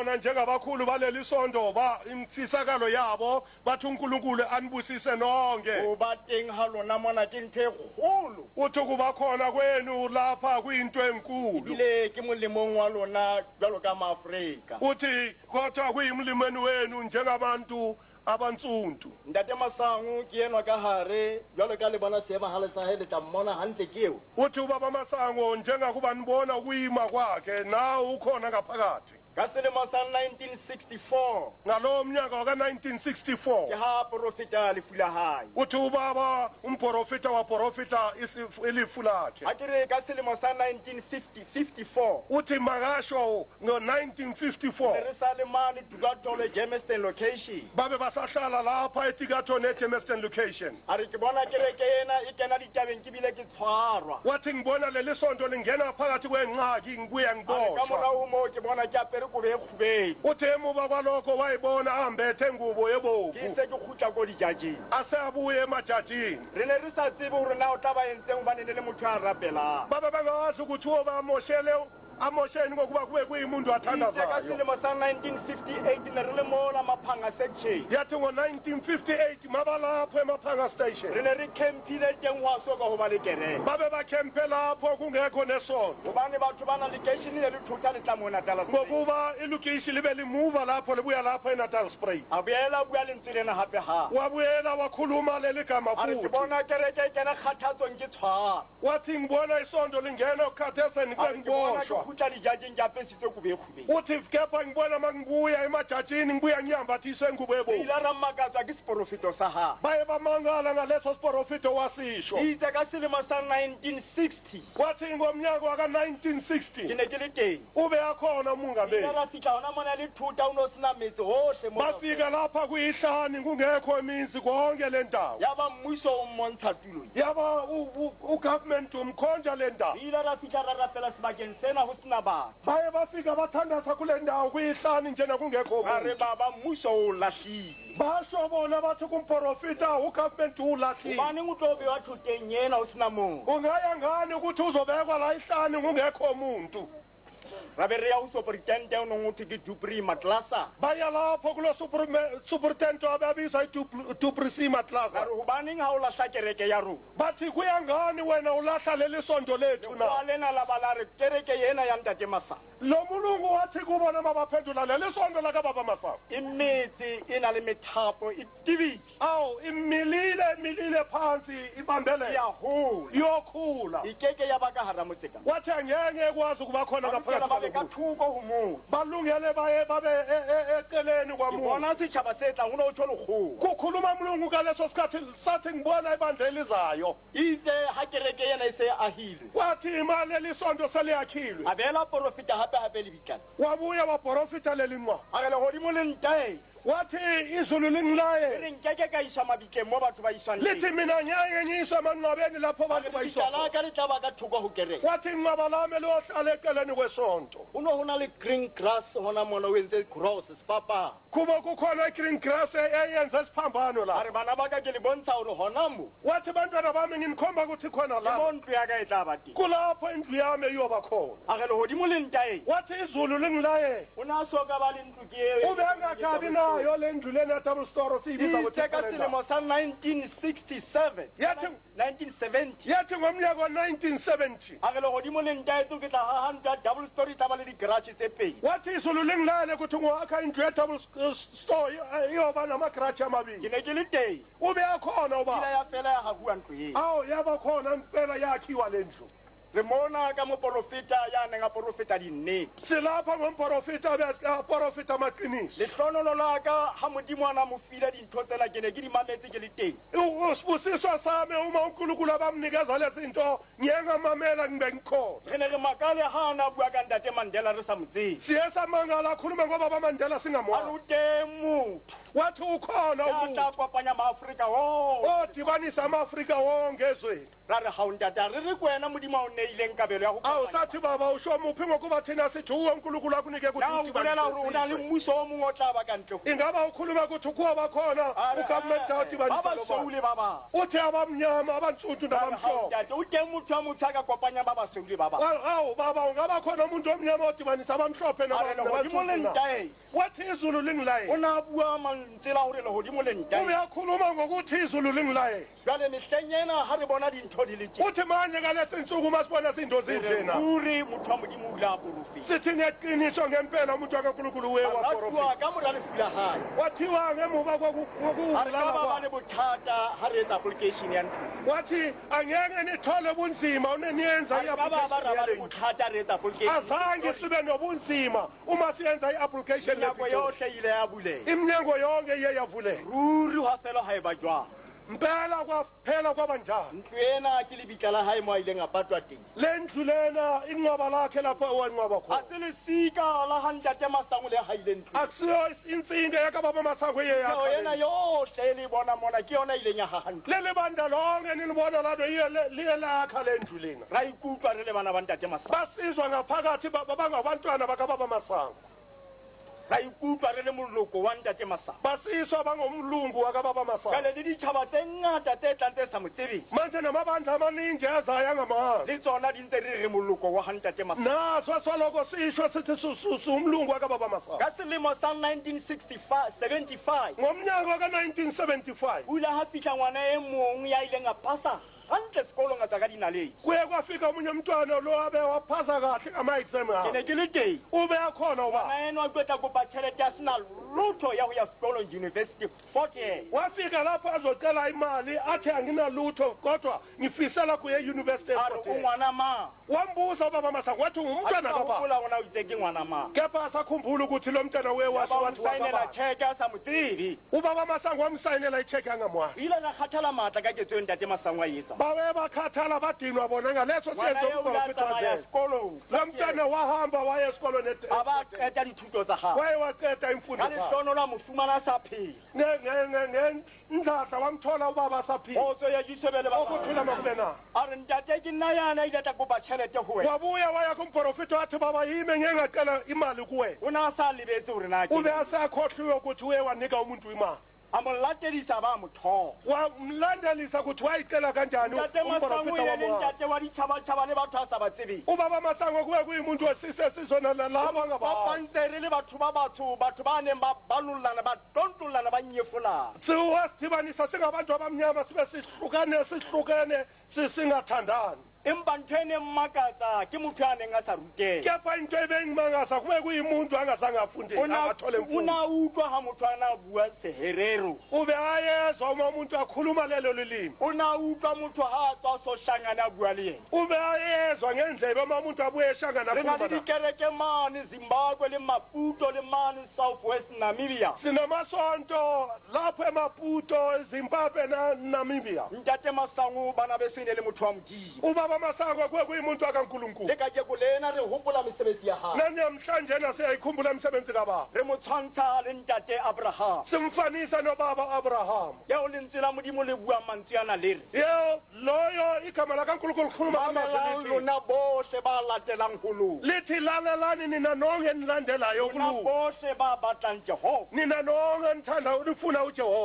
Bona njengabakhulu baleli sonto ba imfisakalo yabo bathi uNkulunkulu anibusise nonke. Ho ba teng ha lona mona ke ntho e kgolo. Uthi ukuba khona kwenu lapha kuyinto enkulu. Ebile ke molemong wa lona jwalo ka Maafrika. Uthi kodwa kuyimlimeni wenu njengabantu abansundu. Ntate Masango ke enwa ka hare, jwalo ka le bona seemahale sa hae le tla mmona hantle ke eo. Uthi ubaba Masango njengakuba nibona ukuyima kwakhe nawe ukhona ngaphakathi. Ka selemo sa 1964. Ngalowo mnyaka waka-1964. Ke ha a porofeta lefu la hae. Uthi ubaba umporofita waporofita ilifu lakhe. Ha ke re ka selemo sa 1954. Uthi makasho ngo-1954. Ne re sa le mane Dukathole Germiston location. Babe basahlala lapha eTikathone eGermiston location. A re ke bona kereke ena e kena ditabeng ke bile ke tshwarwa. Wathi ngibona leli sonto lingena phakathi kwengxaki ngibuya A re ka ngiboshwa. morao ho moo ke bona ke apere kobo e kgubedu. Uthi emuva kwalokho wayibona ambethe ngubo Ke ebovu. se ke kgutla ko dijajeng. Ase abuye emajajini. Re ne re sa tsebe hore na o tla ba entseng hobane e ne le motho ya rapelang. Babe bangazi ukuthi uyobamoshele amosheni ngokuba kube kuyimuntu Itse ka athandazayo. selemo sa 1958 ne re le mola Maphanga section. Yathi ngo-1958 mabalapho eMaphanga station. Re ne re campile teng ho a so ka ho ba le kereke. Babe bakhempe lapho kungekho nesonto. Hobane batho bana lekeishene ne le thota le tla mo Natal Spruit. Ngokuba ilokishi libe limuva lapho libuya lapho eNatal Spruit. A boela a bua lentswe lena hape hape. Wabuyela wakhuluma leli gama A re ke futhi. bona kereke e kena kgathatsong ke tshwara. Wathi ngibona isonto lingena ukukhatheseni A re kube ke bona ke ngiboshwa. kgutla dijajeng ke apesitswe kobo e kgubedu. Uthi kepha ngibona mangibuya emajajini ngibuya ngiyambathiswe ingubo Re ebovu. ile ra makatswa ke seporofeto sa hae. Baye bamangala ngaleso siporofito wasisho. Itse ka selemo sa 1960 Wathi ngomnyaka ke waka-1960 ne ke le teng. ube akhona Re ile umongameli. ra fihla hona mona le thota o no sena metse hohle mo. Bafika lapha kuyihlani kungekho imizi konke le ndawo. Ya ba mmuso o mmontsha tulo. Yaba ugovernment umkhonja le ndawo. Re ile ra fihla ra rapela sebakeng sena ho sena batho. Baye bafika bathandaza kule ndawo kuyihlani njena kungekho Ba re muntu. baba mmuso o lahlile. Basho bona bathi kumprofita ugovernment ulahlile. Hobaneng o tlo bewa thoteng ena o sena motho? Ungaya ngani ukuthi uzobekwa la ihlani kungekho muntu? Ra be re ya ho superintendent o nong o thwe ke Dupri Matlasa. Baya lapho kulo superintendent ababizwa iDuprisi Ra Matlasa. re hobaneng ha o lahla kereke ya rona? Bathi kuya ngani wena ulahla leli sonto lethu na? Lekgowa lena la ba la re kereke ena ya ntate Masango Lo mulungu wathi kubona mabaphendula leli sonto lakababa Masango. e metse e na le methapo e tebile Awu imilile imilile phansi e ibambelele. ya hola. Iyokhula. E keke ya ba ka hara motse ka. Wathi angeke ekwazi ukuba khona Ba lokela ngaphakathi ba be ka kwalomuzi. thoko ho motse. Balungele baye babe eceleni Ke kwamuzi. bona setjhaba se tlang ho no tjho lekgowa. Kukhuluma mlungu ngaleso sikhathi sathi ngibona ibandla elizayo. Itse ha kereke ena e se ahilwe. Kwathi imali elisonto seliyakhilwe. A beela porofeta hape hape lebitlana. Wabuya waporofita leli ncwadi. A re lehodimo le ntaetse. Wathi izulu E lingilaye. re nkeke ka iswa mabitleng mo batho ba iswang Lithi teng. mina ngeke ngiyiswe emangcwabeni lapho A abantu re bayiswa lebitla la khona. ka le tla ba ka thoko ho kereke. Wathi inqaba lami liyohlala eceleni kwesonto. Ho no ho na le green grass hona mona o entse cross sefapano. Kuba kukhona i-green grass eyenza isiphambano A la. re bana ba ka ke le bontsha hore hona mo Wathi bantwana bami nginikhomba ukuthi khona ke la. mo ntlo ya ka e tla ba teng. Kulapho indlu yami iyoba khona. A re lehodimo le ntaetse. Wathi izulu lingilaye. O ne a so ka ba le ntlo ke eo. Ube angakabi nayo le ndlu lena double store siyibiza ukuthi Itse ka ikhona la. selemo sa 1967. Yathi 1970. yathi ngomnyaka wa-1970 A re lehodimo le ntaetse ke tla haha ntlo ya double story e tla ba le di-garage tse pedi. wathi izulu lingilayele ukuthi ngiwakha indlu ye-double store iyoba namagaraji Ke amabili. ne ke le teng. Ube akhona Ile uba ya fela ya hahuwa ntlo eo. awu yaba khona impela yakhiwa le ndlu. Re mona ka moporofeta ya neng a porofeta dinnete. Silapha ngomprofita aporofita amaqiniso. Lehlohonolo la ka ha Modimo a na mo file dintho tsena ke ne ke di mametse ke le teng. Usibusiso sami uma uNkulunkulu abamnikeza lezi zinto ngiye ngamamela ngibe ngikhona. Re ne re makale ha a na bua ka ntate Mandela re sa mo tsebe. Siye samangala akhuluma ngobaba Mandela A re singamwazi. o teng motho Wathi ukhona ya tla umuntu kopanya maAfrika wonke. odibanisa ama-Afrika wonke ezweni. Ra re hao ntate, a re re ke wena Modimo a o neileng kabelo ya ho Awu kopanya sathi baba usho muphi ngokuba thina sithi uwe uNkulunkulu akunike ukuthi na o bolela hore o na le udibanise mmuso o mongwe o tla ba ka ntle ho ingaba ukhuluma ukuthi kuba khona A re, ugovernment "Eh, ba awudibanisa basweu le ba bang." Uthi abamnyama abantsundu A re, "Hao, nabamhlophe. ntate, o teng motho a motho a ka kopanyang ba basweu le ba bang?" Awu baba ungaba khona umuntu omnyama odibanisa abamhlophe A re, "Lehodimo le nabansundu na? ntaetse." Wathi izulu O lingilayele. ne a bua mantswe la hore lehodimo le ntaetse. Uyakhuluma ngokuthi izulu lingilayele. Jwale mehleng ena ha re bona dintho di le tje, Uthi manje ngalesi nsuku uma sibona izinto re zinjena ruri motho wa Modimo o ile a porofeta. sithi ngeqiniso ngempela umuntu kaNkulunkulu uye waprofita. Ratuwa ka mora lefu la hae. Wathiwa ngemuva A re ka kokuwulala ba ba kwakhe. le bothata ha re etsa application ya ntlo. Wathi angeke nithole ubunzima uneniyenza A re ka ba ba ra ba le i-application bothata re etsa application. Azange sibe nobunzima uma siyenza i-application Menyako lePitori. yohle e ile ya buleha. Iminyango yonke iye yavuleka. Ruri hwa fela ha eba jwang. Mpela kwaphela kwaba njalo. Ntlo ena ke lebitla la hae mo a ileng a patwa teng. Le ndlu lena inqwaba lakhe lapho owanqwaba Ha khona. se lesika la ha ntate Masango le haileng ntlo. Akusiyo insinga yakababa Masango iye Ntlo ena yakha. yohle e le bona mona ke yona e ileng ya haha ntlo. Leli bandla lonke nilibona lado iye liye lakha le ndlu lena. Ra ikutlwa re le bana ba ntate Masango. Basizwa ngaphakathi bangabantwana bakababa Masango. Ra ikutlwa re le moloko wa ntate Masango. Basiswa bangomlungu wakababa Masango. Jwale le ditjhaba tse ngata tse tlang tse sa mo tsebeng. Manje namabandla amaningi azayo angamazi. Le tsona di ntse re re moloko wa ha ntate Masango. Naso soloko sisho sithi siwumlungu wakababa Masango. Ka selemo sa 1965 75 Ngomnyaka ka-1975 o ile ha fihla ngwana e mong ya ileng a pasa hantle sekolong a tswa ka dinaledi. Kuye kwafika omunye umntwana lo abe waphasa kahle ngama-exam Ke akhe. ne ke le teng. Ube akhona uba Ngwana enwa a qeta kopa tjhelete ya sena lutho ya ho ya sekolong university Fort Hare. Wafika lapho azocela imali athi anginalutho kodwa ngifisela kuye e-university A re eFort o Hare. ngwana mang? Wambuza ubaba Masango wathi Ha ke ungumntwana sa kababa. hopola hore na o itse ke ngwana mang. Kepha asakhumbula ukuthi lo mntwana uye washo Ba mo wathi saenela wakababa. tjheke a sa mo tsebe. Ubaba Masango wamsayinela icheque angamwazi. O ile ra kgathala matla ka ketso eo ntate Masango a e etsa. Babe bakhathala badinwa bona ngaleso Ngwana senzo eo o ile a umprofethi tsamaya wazenza. sekolong. Lo mntwana wahamba waya esikolweni A ba qeta dithuto tsa hae. waye waqeda imfundo Ka zakhe. lehlohonolo a mo fumana a sa phela. Ngendladla wamthola ubaba asaphila. Kgotso ya Jesu be le ba bang. Okuthula makube na. A re ntate ke nna yana a ile a tla kopa tjhelete ho wena. Wabuya waya kumprofethi wathi baba yimi ngeke ngacela imali kuwe. O ne a sa lebetse hore na ke Ube asakhohliwe ukuthi uye wanika umuntu imali. A mo latelisa ba mo thola. Wamlandelisa ukuthi wayicela kanjani Ntate Masango umprofethi e le wamwazi. ntate wa ditjhabatjhaba le batho a sa ba tsebeng. Ubaba Masango kube kuyimuntu wesise sizona labo angabazi. Fapantse re le batho ba batsho, batho ba neng ba balollana, ba tontollana, ba nyefolana. Siwasidibanisa singabantu abamnyama sibe sihlukane sihlukene singathandani. Empa ntho e neng mmakatsa ke motho a neng a sa ruteha. Kepha into ebengimangaza kube kuyimuntu angazange afunde O na athole o imfundo. na utlwa ha motho a na bua Seherero. Ube ayezwa uma umuntu akhuluma lelo limi. O na utlwa motho ha a tswa Soshangane a bua le yena. Ube ayezwa ngendlebe uma umuntu abuye eShangane Re na le akhuluma naye. dikereke mane Zimbabwe le Maputo le mane South West Namibia. Sinamasonto lapho eMaputo, eZimbabwe na Namibia. Ntate Masango bana beso e ne le motho wa Modimo. Ubaba Masango kuye kuyimuntu kaNkulunkulu. Le kajeko lena re hopola mesebetsi ya hae. Namhlanje siyayikhumbula imisebenzi kababa. Re mo tshwantsha le ntate Abraham. Simfanisa nobaba Abraham. Eo lentswe la Modimo le buang mantswe ana le re. Yeo loyo igama lakaNkulunkulu likhuluma Mamelang amazwi lithi. lona bohle ba latelang ho loka. Lithi lalelani nina nonke nilandelayo Lona kulunga. bohle ba batlang Jehova. Nina nonke nithanda nifuna uJehova.